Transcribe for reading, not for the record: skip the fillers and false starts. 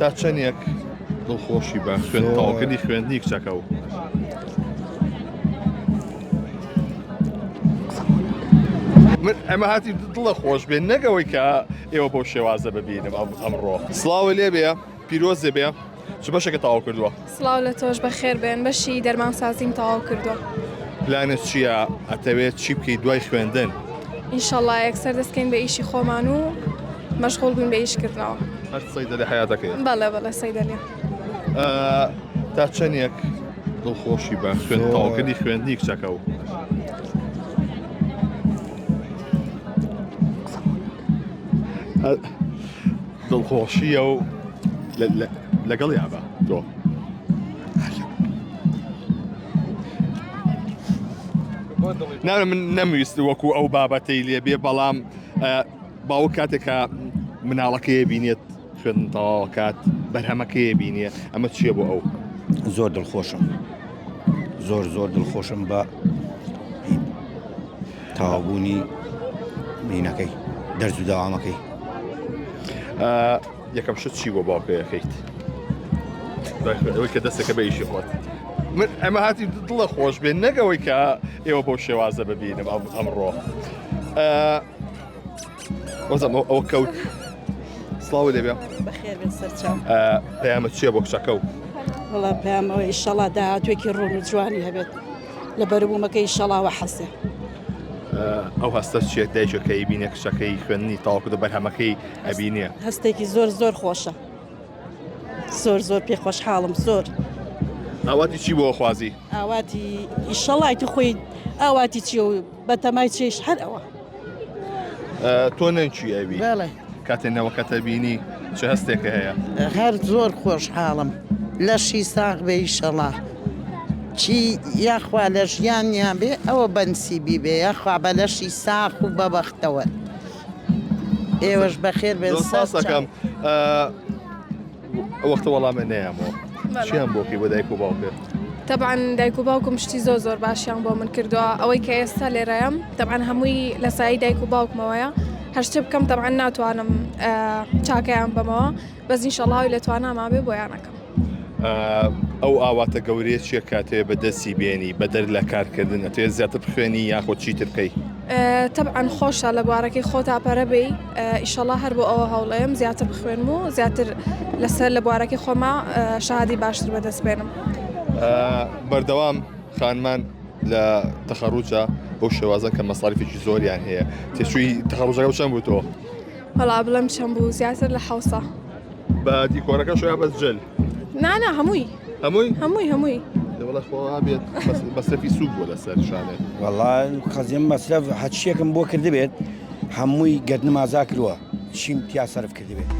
تا چەندێک دڵخۆشی بە خوێن تەواوکردنی خوێندنی کچەکە و من ئەمە هاتی دڵە خۆش بێ نەگەوەی کە ئێوە بەو شێوازە ببینم ئەمڕۆ سڵاوە لێ بێ پیرۆزێ بێ چ بەشێکە تەواو کردووە؟ سڵاو لە تۆش بەخێر بێن بەشی دەرمانسازیم تەواو کردووە. پلانت چییە ئەتەوێت چی بکەیت دوای خوێندن؟ ئینشەڵا یەکسەر دەستکەین بە ئیشی خۆمان و مەشغوڵ بین بە ئیش کردنەوە. هەر سەیدەلی حەیاتەکەیە؟ بەڵێ بەڵێ سەیدەلیە. تا چەندێک دڵخۆشی بە خوێند تەواوکردنی خوێندنی کچەکە و دڵخۆشیە و لەگەڵ یابە تۆ. ناوە من نەمویست وەکو ئەو بابەتەی لێ بێ بەڵام باوک کاتێکە مناڵەکەی بینێت خوێندن تەواوەکات بەرهەمەکەی بینێ ئەمە چییە بۆ ئەو زۆر دڵخۆشم زۆر زۆر دڵخۆشم بە تەواوبوونی مینەکەی دەرز و دەوامەکەی. یەکەم شت چی بۆ باوکەکەیت ئەوەی کە دەستەکە بە ئیشی خۆت من ئەمە هاتی دڵە خۆش بێن نەگەوەی کە ئێوە بەو شێوازە ببینم ئەمڕۆ وەزم ئەوە کەوت سڵاو لێبێ بەخێر بێن سەرچاو پەیامە چییە بۆ کچەکە و وەڵا پەیامەوە ئیشەڵا داهاتوێکی ڕوون و جوانی هەبێت لە بەروبوومەکەی ئیشەڵا وەحەسێ. ئەو هەستە چیە دایکەکەی بینێ کچەکەی خوێندنی تاوکردو بەرهەمەکەی ئەبینێ؟ هەستێکی زۆر زۆر خۆشە زۆر زۆر پێ خۆشحاڵم زۆر. ئاواتی چی بۆ خوازی؟ ئاواتی ئیشەڵای تو خۆی ئاواتی چیە و بەتەمای چیش هەر ئەوە. تۆ نەنکی ئەوی؟ بەڵێ. کاتێ نەوەکەتە بینی چ هەستێکە هەیە؟ هەر زۆر خۆشحاڵم لەشی ساغ بێ ئیشەڵا چی یاخوا لە ژیانیا بێ ئەوە بەنسیبی بێ یاخوا بە لەشی ساخ و بە بەختەوەر ئێوەش بەخێر بێن زۆر سەر سپاس ئەکەم چاو. ئەو وەختە وەڵامە نەیامەوە چیان بۆ کەی بۆ دایک و باوکت؟ تەبعەن دایک و باوکم شتی زۆر زۆر باشیان بۆ من کردووە ئەوەی کە ئێستا لێرەیەم تەبعەن هەمووی لە سایەی دایک و باوکمەوەیە هەر شتێ بکەم تەبعەن ناتوانم چاکەیان بەمەوە بەس ئینشەڵا ئەوی لە تواناما بێ بۆیان ئەکەم. ئەو ئاواتە گەورەیە چیە کە ئەتەوێ بەدەستی بێنی بەدەر لە کارکردن ئەتەوێ زیاتر بخوێنی یاخۆ چیتر بکەی؟ تەبعەن خۆشە لە بوارەکەی خۆتا پەرە بێی ئیشەڵا هەر بۆ ئەوە هەوڵەیەم زیاتر بخوێنم و زیاتر لەسەر لە بوارەکەی خۆما شەهادەی باشتر بەدەست بێنم. بەردەوام خانمان لە تەخەڕوجە بەو شێوازە کە مەساریفێکی زۆریان هەیە تێچووی تەخەڕوجەکە چەند بوو تۆ؟ وەڵا بڵێم چەند بوو زیاتر لە حەوسە. بە دیکۆرەکەش یا بەس جل؟ نا نا هەمووی. هەمووی؟ هەمووی هەمووی. دەوەڵا خوا بێت مەسرەفی سوک بووە لەسەر شانێت. وەڵا قەزیەم مەسرەف هەرچیەکم بۆ کردبێت هەمووی گەردنم ئازا کردووە چیم تیا سەرف کردبێت.